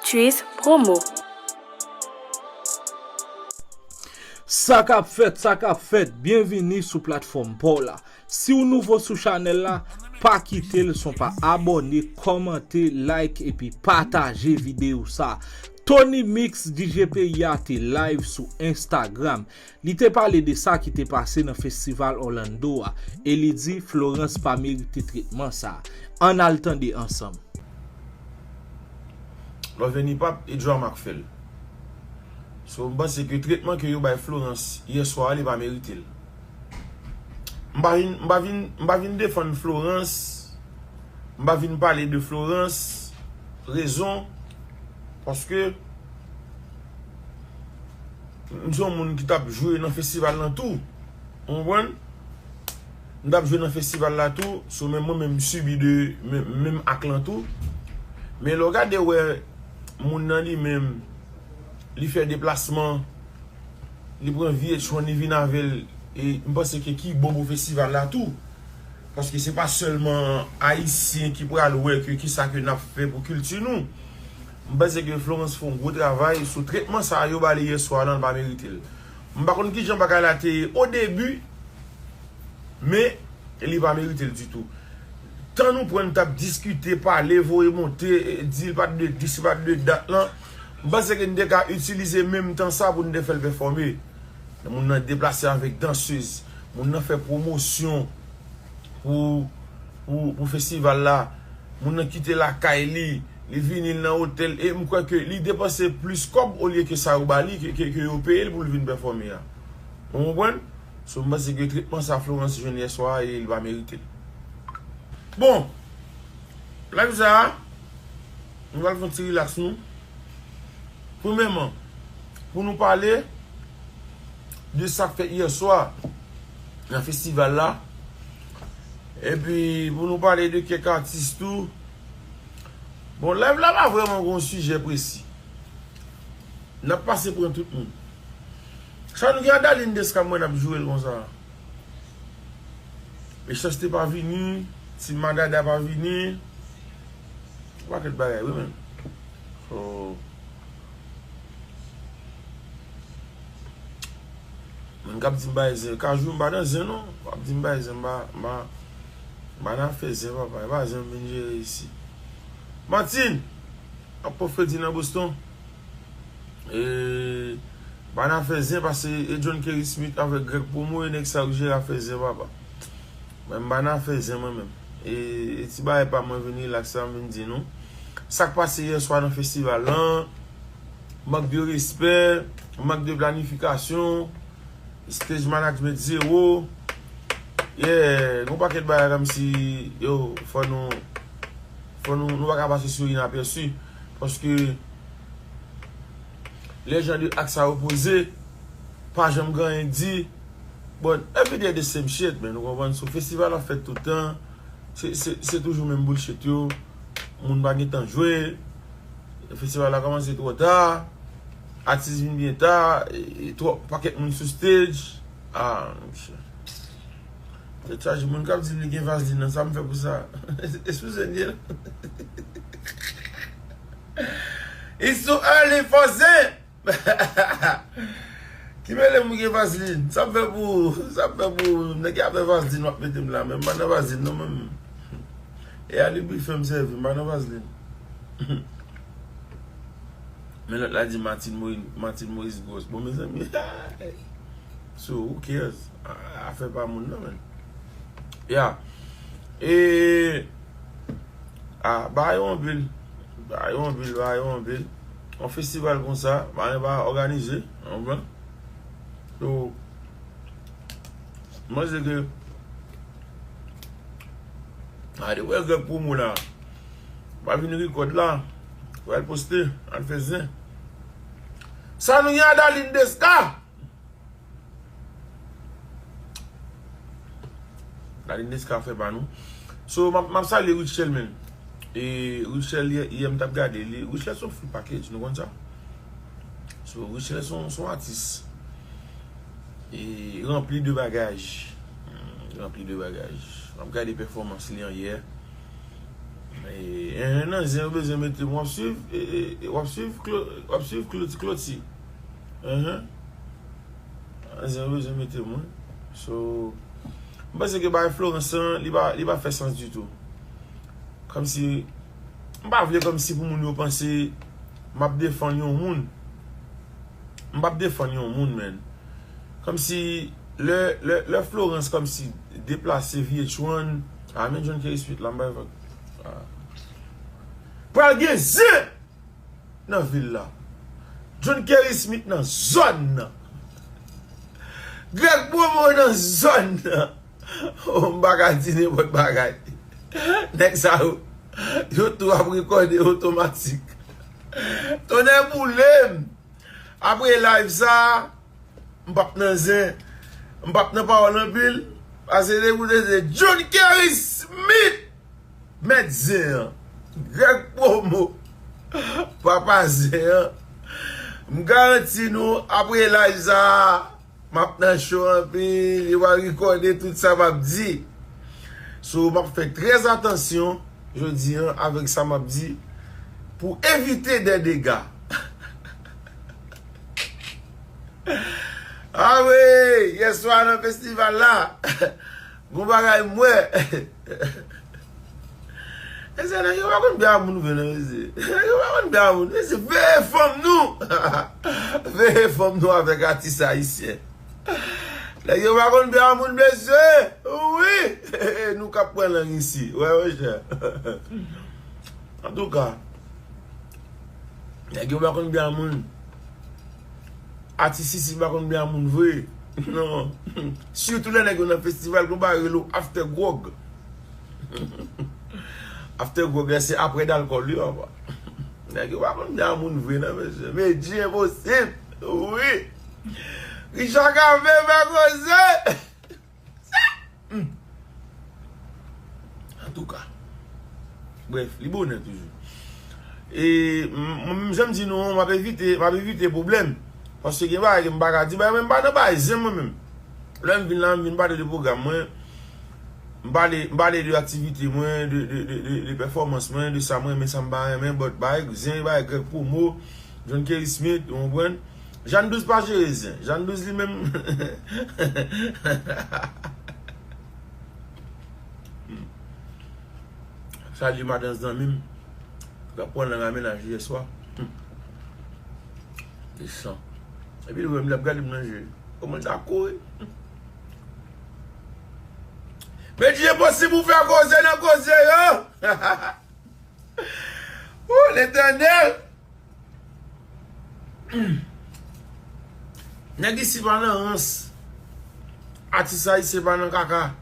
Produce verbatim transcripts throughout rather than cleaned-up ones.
Trees Promo. Sa k ap fèt, sa k ap fèt, byenvini sou platfòm pa w la. Si w nouvo sou chanèl la, pa kite leson pa abòne, kòmante, like epi pataje videyo sa. Tony Mix, D J peyi a, te live sou Instagram. Li te pale de sa ki te pase nan festival Orlando a, e li di Florence pa merite tretman sa. Ann al tande ansanm. Lè w vini pap e drama k fè l. So, m panse ke tretman ke yo bay Florence yè swa a, li pa merite l. M pa vin, m pa vin, m pa vin defann Florence, m pa vin pale de Florence, rezon, paske m se yon moun ki t ap jwe nan festival lan tou. Ou konprann? M t ap jwe nan festival la tou, so menm mwen menm m sibi de menm, menm ak lan tou. Men lè w gade wè moun nan li menm, li fè deplasman, li pran V H one, li vin avè l, e m panse ke ki bon pou festival la tou. Paske se pa sèlman Ayisyen ki pral wè ke kisa ke n ap fè pou kilti nou. M panse ke Florence fè yon gwo travay sou tretman sa a yo ba li yè swa lan, l pa merite l. M pa konn kijan bagay la te ye o debi, men li pa merite l ditou. Tan nou pran, n t ap diskite, pale, voye monte, e, di l pa t de dis, li pa t de dat lan. M panse ke n te ka itilize menm tan sa pou n te fè l pèfòme. Moun nan deplase avèk dansez. Moun nan fè pwomosyon pou, pou, pou festival la. Moun nan kite lakay li, li vini, l nan otèl, e m kwè ke li depanse plis kòb olye ke sa yo ba li, ke, ke, ke yo peye l pou l vin pèfòme a. Ou konprann? So, m panse ke tretman sa Florence jwenn yè swa a, e li pa merite l. Bon, live sa a, nou pral fè yon ti rilaks nou. Premyèman, pou nou pale de sa k fèt yè swa nan festival la, epi pou nou pale de kèk atis tou. Bon, live la pa vrèman gon sijè presi. N ap pase pran tout moun. Sa nou gen a Darline Desca, m wè n ap joure l konsa. Mechanste pa vini, Ti Madada pa vini. Yon pakèt bagay, wi, menm. So, moun k ap di m bay zen, Kajou, m pa nan zen, non. W ap di m bay zen, m pa, m pa, m pa nan afè zen, papa. E pa zen m vin jere isi. Martine, ap pran fredi nan Boston. E, m pa nan afè zen, paske e John Kerry Smith avèk Greg Promo, e nèg sa yo k jere afè zen, papa. Mwen, m pa nan afè zen, mwen menm. E, e ti bagay pa mwen vin rilaks la, m vin di nou. Sa k pase yè swa nan festival lan, mank de respè, mank de planifikasyon, stage management zewo. Yeah, gon pakèt bagay kòmsi, yo, fò nou, fò nou, nou pa ka pase sou inapèsi. Paske lè jan de ak sa yo poze, pa janm gen anyen di. Bon, every day the same shit, man, ou konprann? So, festival ap fèt tout tan, se, se, se toujou menm bullshit yo. Moun pa gen tan jwe. Festival la kòmanse twò ta. Atis vin byen ta. E, e twòp pakèt moun sou stage. Ah, monchè. Tèt chaje, moun k ap di m li gen vazlin nan, sa m fè pou sa? Eskize m byen. It's too early for zen. Ki mele m gen vazlin? Sa m fè pou, sa m fè pou nèg ki ap fè vazlin w ap mete m la, men m pa nan vazlin non, men. E a li bri fè m sèvi, m pa nan vazlin. Men lòt la di Martine Moïse, Martine Moïse gwòs. Bon, mezanmi. So, who cares? A-, afè pa moun nan, men. Ya. E, a, bagay yo anpil. Bagay yo anpil, bagay yo anpil. Yon festival konsa, bagay pa òganize, ou konprann? So, mwen se ke, a, de wè Greg Promo la. Pa vin rekòd la. Wè l poste, al fè zen. Sa nou gen a Darline Desca? Darline Desca fè pa nou. So, m ap, m ap salye Rutshelle, men. E Rutshelle, yè, yè m t ap gade li. Rutshelle se yon full package, nou konn sa? So, Rutshelle se yon, se yon atis. E ranpli de bagaj. Hmm, ranpli de bagaj. M ap gade pèfòmans li an yè. E, enhen, nan zen yo bezwen mete m, w ap swiv, e, e, e, w ap swiv Clo-, w ap swiv Clo-, Cloti. Enhen. Nan zen yo bezwen mete m, wi. So, m panse ke bagay Florence lan, li pa, li pa fè sans ditou. Kòmsi, m pa vle kòmsi pou moun yo panse m ap defann yon moun. M p ap defann yon moun, man. Kòmsi, lè, lè, lè Florence kòmsi deplase V H one, a, men John Kerry Smith la, m bay vag. A. Pral gen zen nan vil la. John Kerry Smith nan zòn nan. Greg Promo nan zòn nan. Oh, m pa ka di nenpòt bagay. Nèg sa yo, yo tou ap rekòde otomatik. Tonnè boule m! Apre live sa, m p ap nan zen. M p ap nan pawòl anpil. Pase depi w te se John Kerry Smith, mèt zen an. Greg Promo, papa zen an. M garanti nou, apre live sa, m ap nan cho anpil, yo pral rekòde tout sa m ap di. So, m ap fè trè atansyon jodi an avèk sa m ap di pou evite dè dega. Ah wi, yèswa nan festival la, gon bagay m wè. Mesye, nèg yo pa konn byen a moun vre non, mesye. Nèg yo pa konn byen a moun. Mesye, veye fanm nou. Veye fanm nou avèk atis ayisyen. Nèg yo pa konn byen a moun, mesye. Wi. Nou k ap pran lang isi. Wè, monchè. Antouka, nèg yo pa konn byen a moun. Atis isi pa konn byen a moun vre. Non. Sitou lè nèg yo nan festival, gon bagay rele after grog. After grog la, se apre dalkòl, wi, papa. Nèg yo pa konn byen a moun vre, non, mesye. Medjy enposib. Wi. Richard Cavé fè koze. Hmm. Antouka. Brèf, li bonè toujou. E, m-, m-, jan m di nou, m ap evite, m ap evite pwoblèm. Paske gen bagay ke m pa ka di, bagay mwen, m pa nan bagay zen mwen menm. Lè m vin la, m vin pale de pwogram mwen. M pale, m pale de aktivite mwen, de, de, de, de, de pèfòmans mwen, de sa mwen renmen, sa m pa renmen, but bagay zen, bagay Greg Promo, John Kerry Smith, ou konprann? Jeanne Douze pa jere zen. Jeanne Douze li menm. Salye madan zanmi m. T ap pran nan ramennaj yèswa. Desan. Epi l wè m, l ap gade m nan je. Kòman l ta kouri? Medjy enposib ou fè koze nan koze yo. Oh, Letènèl! Nèg isi pa nan rans. Atis ayisyen pa nan kaka.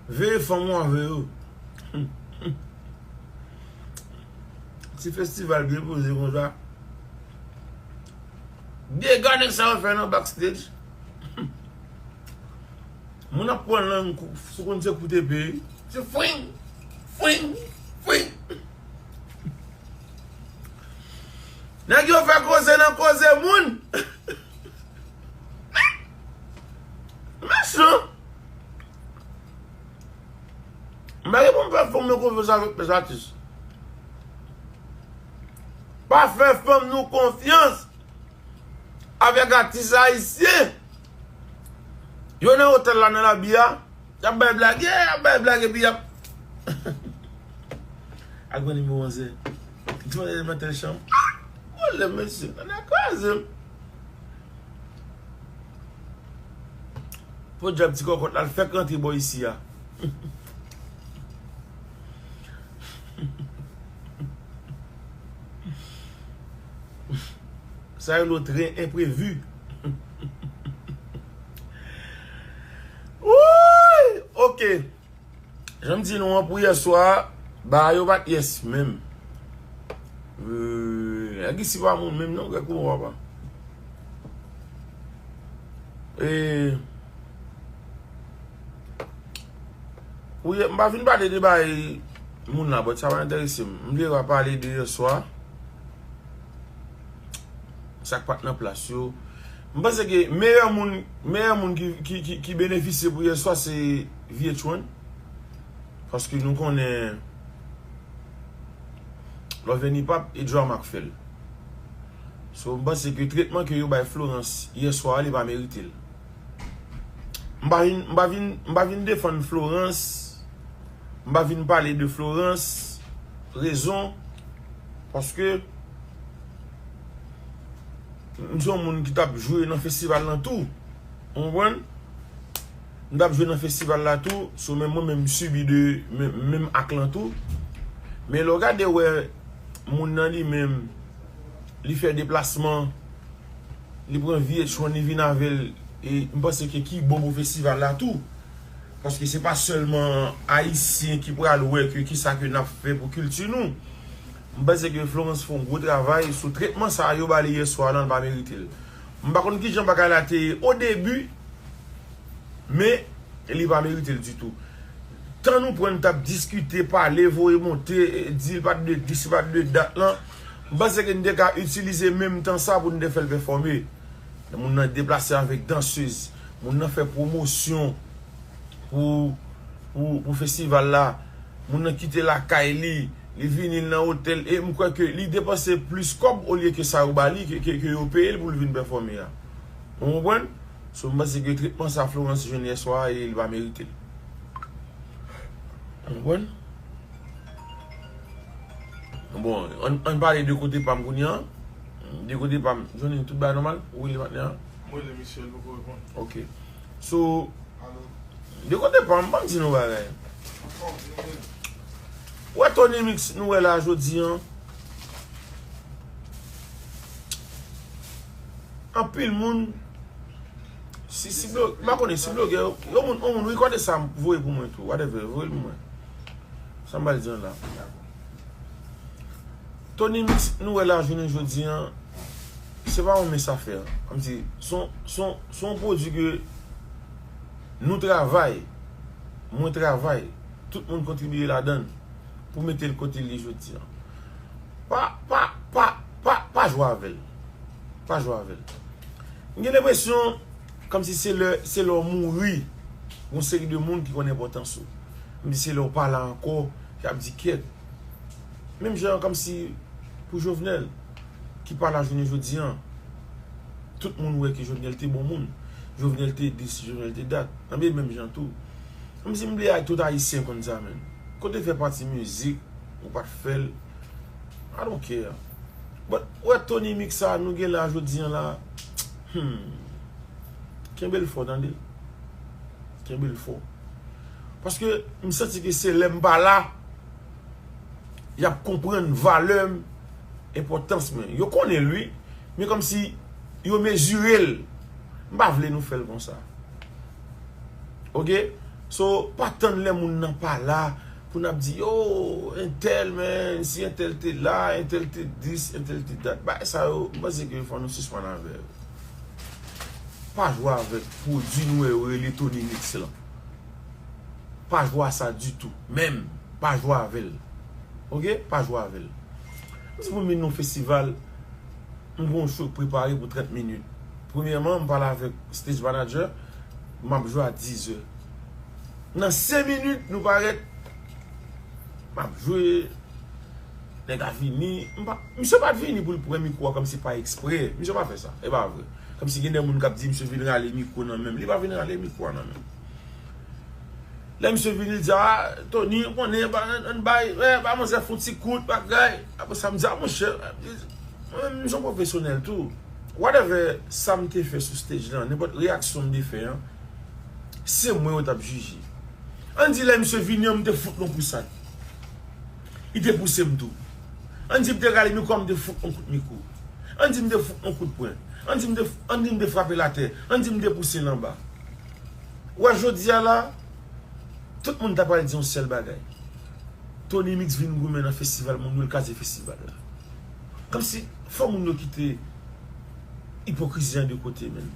Veye fanm ou avè yo. Ti festival byen poze konsa. Dega nèg sa yo fè nan backstage. Moun ap pran lang kou, sou konn se kout epe. Se fwing, fwing, fwing. Nèg yo fè koze nan koze moun. Mechan. M pa gen pou m fè fanm mwen konfyans avèk pèz atis. Pa fè fanm nou konfyans avèk atis ayisyen. Yo nan otèl la, nan labi a, y ap bay blag, yeah, y ap bay blag, epi y ap ak grann nimewo an se, di mwen, mwen tèl chanm. Ah! Pwoblèm, mesye, nan kraze m. Podyab ti kòkòt la, l fèk rantre bò isi a. Sa yo lo tren enprevi. Wouy! Ok. Jan m di nou an, pou yèswa, bagay yo pa t yès menm. Euh, nèg isi pa moun menm non, Greg Promo papa. E, pou yè, m pa vin pale de bagay moun la, but sa pa enterese m. M vle pale de yèswa. Sa k pa t nan plas yo. M panse ke meyè moun, meyè moun ki, ki, ki, ki benefisye pou yèswa se V H one. Paske nou konnen Lè w vini pap, e drama k fè l. So, m panse ke tretman ke yo bay Florence yè swa a, li pa merite l. M pa vin, m pa vin, m pa vin defann Florence, m pa vin pale de Florence, rezon, paske m se yon moun ki t ap jwe nan festival lan tou. Ou konprann? M t ap jwe nan festival la tou, so menm mwen menm m sibi de menm, menm ak lan tou. Men lè w gade wè moun nan li menm, li fè deplasman, li pran V H one, li vin avè l, e m panse ke ki bon pou festival la tou. Paske se pa sèlman Ayisyen ki pral wè ke kisa ke n ap fè pou kilti nou. M panse ke Florence fè yon gwo travay sou tretman sa a yo ba li yè swa lan, l pa merite l. M pa konn kijan bagay la te ye o debi, men li pa merite l ditou. Tan nou pran, n t ap diskite, pale, voye monte, e, di l pa t de dis, li pa t de dat lan. M panse ke n te ka itilize menm tan sa pou n te fè l pèfòme. Moun nan deplase avèk dansez. Moun nan fè pwomosyon pou, pou, pou festival la. Moun nan kite lakay li, li vini nan otèl, e m kwè ke li depanse plis kòb olye ke sa yo ba li, ke, ke, ke yo peye l pou l vin pèfòme a. Ou konprann? So, m panse ke tretman sa Florence jwenn yè swa a, e li pa merite l. Ou konprann? Bon, ann, ann pale de kote pa m kounye a. De kote pa m, Johnny, tout bagay nòmal? Ou rele patnè a? Mwen rele misye, l poko reponn. Ok. So, de kote pa m, ban m di nou bagay. Ou wè Tony Mix nou wè la jodi an? Anpil moun, si, si blo-, m pa konnen si blogè, yon moun, yon moun rekòde sa, voye pou mwen tou, whatever, voye l pou mwen. Sa m pral di an la. Tony Mix nou wè la jounen jodi an, se pa yon mens afè. Kòmsi, se yon, se yon, se yon pwodui ke nou travay, mwen travay, tout moun kontribye ladan l pou mete l kote l ye jodi an. Pa, pa, pa, pa, pa jwe avè l. Pa jwe avè l. M gen lenpresyon, kòmsi se lè, se lè w mouri, gon seri de moun ki konn enpòtans ou. M di se lè w pa la ankò, y ap di kyèt. Menm jan kòmsi pou Jovenel, ki pa la jounen jodi an, tout moun wè ke Jovenel te bon moun. Jovenel te dis, Jovenel te dat. Anben menm jan tou. Kòmsi m bliye tout Ayisyen konn sa menm. Kote fè pati mizik, ou pa t fè l. I don't care. But, wè Tony Mix sa nou gen la jodi an la. Hmm. Kenbe l fò, tande. Kenbe l fò. Paske m santi ke se lè m pa la, y ap konprann valè m, enpòtans mwen. Yo konnen l, wi, men kòmsi yo mezire l. M pa vle nou fè l konsa. Ok? So, pa tann lè moun nan pa la pou n ap di, yo, entèl, men, si entèl te la, entèl te dis, entèl te dat. Bagay sa yo, m panse ke fò nou sispann avè yo. Pa jwe avèk pwodui nou wè yo rele Tony Mix lan. Pa jwe a sa ditou. Menm, pa jwe avè l. Ok? Pa jwe avè l. M di pou m vin nan yon festival, m gen yon show k prepare pou trant minit. Premyèman, m pale avèk stage manager, m ap jwe a dizè. Nan senk minit, nou parèt, m ap jwe, nèg la vini, m pa, misye pa t vini pou l pran mikwo a kòmsi pa eksprè. Misye pa fè sa, e pa vre. Kòmsi gen de moun k ap di misye vin rale mikwo nan men m. Li pa vin rale mikwo a nan men m. Lè misye vini, li di, a, Tony, ou konnen, ba, ann, ann bay, e, ba manzè fè yon ti kout, bagay. Apre sa, m di, a, monchè, mwen menm, m se yon pwofesyonèl tou. Whatever sa m te fè sou stage lan, nenpòt reyaksyon m te fè an, se mwen yo t ap jije. Ann di lè misye vini an, m te fout l yon kousad. Li te pouse m tou. Ann di m te rale mikwo a, m te fout l yon kout mikwo. Ann di m te fout l yon kout pwen. Ann di m te, ann di m te frape l atè. Ann di m te pouse l anba. Ou wè jodi a la, tout moun ta pral di yon sèl bagay. Tony Mix vin goumen nan festival moun yo, l kraze festival la. Kòmsi, fò moun yo kite ipokrizi an de kote, menm.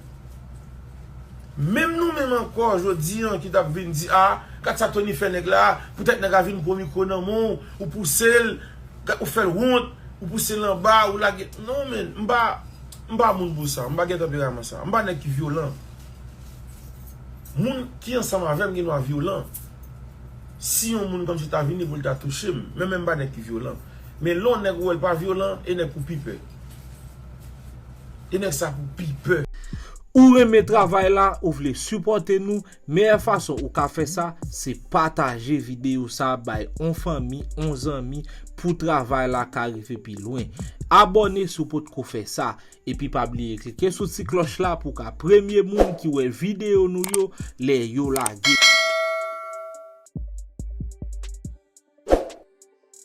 Menm nou menm ankò, jodi an, ki t ap vin di, a, gad sa Tony fè nèg la, poutèt nèg la vin pran mikwo nan men w, ou pouse l, ou fè l wont, ou pouse l anba, ou lage. Non, menm, m pa, m pa moun pou sa, m pa gen tanperaman sa, m pa nèg ki vyolan. Moun ki ansanm avè m gen dwa vyolan. Si yon moun kòmsi ta vini pou l ta touche m, men menm m pa nèg ki vyolan. Men lè yon nèg ou wè l pa vyolan, e nèg pou pi pè. E nèg sa pou pi pè. Ou renmen travay la, ou vle sipòte nou, meyè fason ou ka fè sa, se pataje videyo sa bay on fanmi, on zanmi, pou travay la ka rive pi lwen. Abòne si w potko fè sa, epi pa bliye klike sou ti klòch la pou w ka premye moun ki wè videyo nou yo lè yo lage.